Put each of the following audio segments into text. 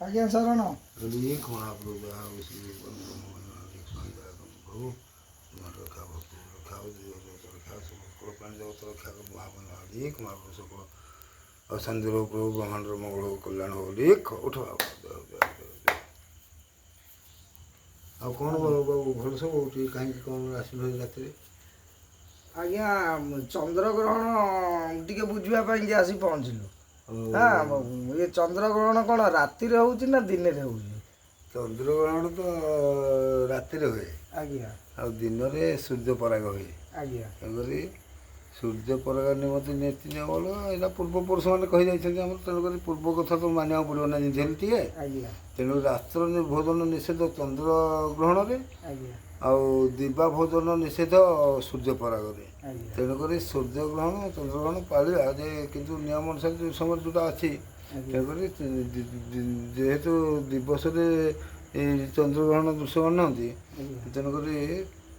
ଆଜ୍ଞା, ଶରଣ। ଲେଖ ମହାପ୍ରଭୁ ଦୟା ହଉ, ଶ୍ରୀ ସ୍ୱାମୀ ଦୟା କରନ୍ତୁ ପ୍ରଭୁ। ରକ୍ଷା, ଭକ୍ତ ରକ୍ଷା ହଉ, ଜଗତ ରକ୍ଷା ହଉ, ସକଳ ପ୍ରାଣୀ ଜଗତ ରକ୍ଷା କରନ୍ତୁ ମହାପ୍ରଭୁ। ଲେଖ ମହାପ୍ରଭୁ, ସକଳ ଅଶାନ୍ତି ରହୁ ପ୍ରଭୁ, ବ୍ରହ୍ମାଣ୍ଡର ମଙ୍ଗଳ ହଉ, କଲ୍ୟାଣ ହଉ। ଲେଖ, ଉଠ ବାବୁ। ଜୟ ଜୟ ଜୟ ଜୟ। ଆଉ କ'ଣ ବାବୁ, ଭଲ ସବୁ? ଟିକେ କାହିଁକି କ'ଣ ଆସିଲ ରାତିରେ? ଆଜ୍ଞା, ଚନ୍ଦ୍ରଗ୍ରହଣ ଟିକେ ବୁଝିବା ପାଇଁକି ଆସି ପହଞ୍ଚିଲୁ। ହଁ, ଇଏ ଚନ୍ଦ୍ରଗ୍ରହଣ କ'ଣ ରାତିରେ ହେଉଛି ନା ଦିନରେ ହେଉଛି? ଚନ୍ଦ୍ରଗ୍ରହଣ ତ ରାତିରେ ହୁଏ। ଆଉ ଦିନରେ ସୂର୍ଯ୍ୟ ପରାଗ ହୁଏ। ତେଣୁକରି ସୂର୍ଯ୍ୟ ପରାଗ ନିମନ୍ତେ ନୀତି ନିୟମ ଅଲଗା। ଏଇଟା ପୂର୍ବପୁରୁଷମାନେ କହିଯାଇଛନ୍ତି ଆମର। ତେଣୁକରି ପୂର୍ବ କଥା ତ ମାନିବାକୁ ପଡ଼ିବ ନା ଯେମିତି ହେଲେ ଟିକେ। ତେଣୁ ରାତ୍ର ଭୋଜନ ନିଷେଧ ଚନ୍ଦ୍ର ଗ୍ରହଣରେ ଆଉ ଦିବା ଭୋଜନ ନିଷେଧ ସୂର୍ଯ୍ୟ ପରାଗରେ। ତେଣୁକରି ସୂର୍ଯ୍ୟଗ୍ରହଣ ଚନ୍ଦ୍ରଗ୍ରହଣ ପାଳିବା ଯେ, କିନ୍ତୁ ନିୟମ ଅନୁସାରେ ଯେଉଁ ସମୟରେ ଯେଉଁଟା ଅଛି। ତେଣୁକରି ଯେହେତୁ ଦିବସରେ ଏଇ ଚନ୍ଦ୍ରଗ୍ରହଣ ଦୃଶ୍ୟମାନ ନୁହନ୍ତି, ତେଣୁକରି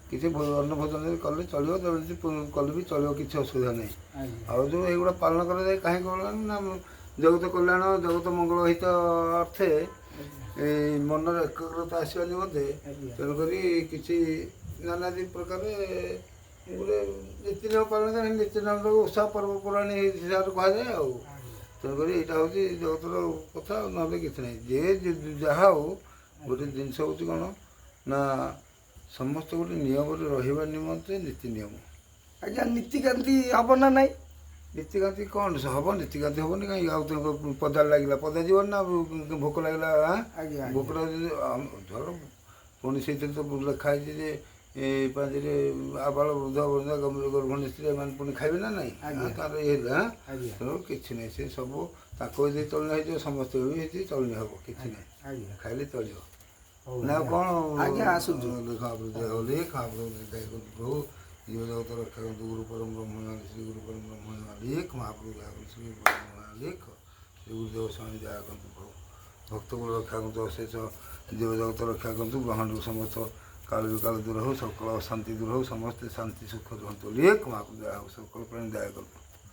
କିଛି ଅନ୍ନ ଭୋଜନ କଲେ ଚଳିବ। ତେଣୁ କଲେ ବି ଚଳିବ, କିଛି ଅସୁବିଧା ନାହିଁ। ଆଉ ଯେଉଁ ଏଇଗୁଡ଼ା ପାଳନ କରାଯାଏ କାହିଁକି ନା ଜଗତ କଲ୍ୟାଣ, ଜଗତ ମଙ୍ଗଳ ହିତ ଅର୍ଥେ, ଏଇ ମନର ଏକାଗ୍ରତା ଆସିବା ନିମନ୍ତେ। ତେଣୁକରି କିଛି ନାନାଦି ପ୍ରକାର ଗୋଟେ ନୀତି ନିୟମ ପାଳନ କରେ। ନୀତି ନିୟମଟାକୁ ଓଷା ପର୍ବପର୍ବାଣୀ ହିସାବରେ କୁହାଯାଏ। ଆଉ ତେଣୁକରି ଏଇଟା ହେଉଛି ଜଗତର କଥା, ଆଉ ନହେଲେ କିଛି ନାହିଁ। ଯେ ଯାହା ହଉ, ଗୋଟେ ଜିନିଷ ହେଉଛି କ'ଣ ନା ସମସ୍ତେ ଗୋଟେ ନିୟମରେ ରହିବା ନିମନ୍ତେ ନୀତି ନିୟମ। ଆଜ୍ଞା, ନୀତିକାନ୍ତି ହବ ନା ନାହିଁ? ନୀତିକାନ୍ତି କ'ଣ ହବ? ନୀତିକାନ୍ତି ହବନି କାହିଁକି? ଆଉ ତାଙ୍କ ପଦା ଲାଗିଲା, ପଦା ଯିବନି ନା? ଭୋକ ଲାଗିଲା? ଆଜ୍ଞା। ଭୋକ ଧର, ପୁଣି ସେଇଥିରେ ତ ଲେଖା ହେଇଛି ଯେ ଏ ପାଞ୍ଜିରେ ଆବାଳ ବୃଦ୍ଧ ବୃଦ୍ଧ, ଗର୍ଭିଣୀ ସ୍ତ୍ରୀ ଏମାନେ ପୁଣି ଖାଇବେ ନା ନାହିଁ? ତାର ଇଏ ହେଲା। ତେଣୁ କିଛି ନାହିଁ, ସେ ସବୁ ତାଙ୍କ ଯଦି ଚଳଣି ହେଇଯିବ, ସମସ୍ତେ ବି ହେଇଛି ଚଳଣି ହବ, କିଛି ନାହିଁ। ଖାଇଲେ ଚଳିବ ନା କ'ଣ? ଆଜ୍ଞା, ଆସୁଛୁ। ଲେଖ ଲେଖ ପ୍ରଭୁ, ଜୀବ ଜଗତ ରକ୍ଷା କରନ୍ତୁ। ଗୁରୁ ପରମ ବ୍ରହ୍ମ, ଶ୍ରୀ ଗୁରୁ ପରମ ବ୍ରହ୍ମ ଲେଖ ମହାପ୍ରଭୁ ଦୟା କରନ୍ତୁ, ଶ୍ରୀ ଗୁରୁ ପରମ ଲେଖ, ଶ୍ରୀ ଗୁରୁଦେବ ସ୍ୱାମୀ ଦୟା କରନ୍ତୁ ପ୍ରଭୁ। ଭକ୍ତକୁ ରକ୍ଷା କରନ୍ତୁ, ଅଶେଷ ଜୀବ ଜଗତ ରକ୍ଷା କରନ୍ତୁ। ବ୍ରହ୍ମାଣ୍ଡରୁ ସମସ୍ତ କାଳ ବିକାଳ ଦୂର ହଉ, ସକଳ ଅଶାନ୍ତି ଦୂର ହଉ, ସମସ୍ତେ ଶାନ୍ତି ସୁଖ ରୁହନ୍ତୁ। ଲେଖ ମହାପ୍ରଭୁ ଦୟା ହଉ, ସକଳ ପ୍ରାଣୀ ଦୟା କରନ୍ତୁ।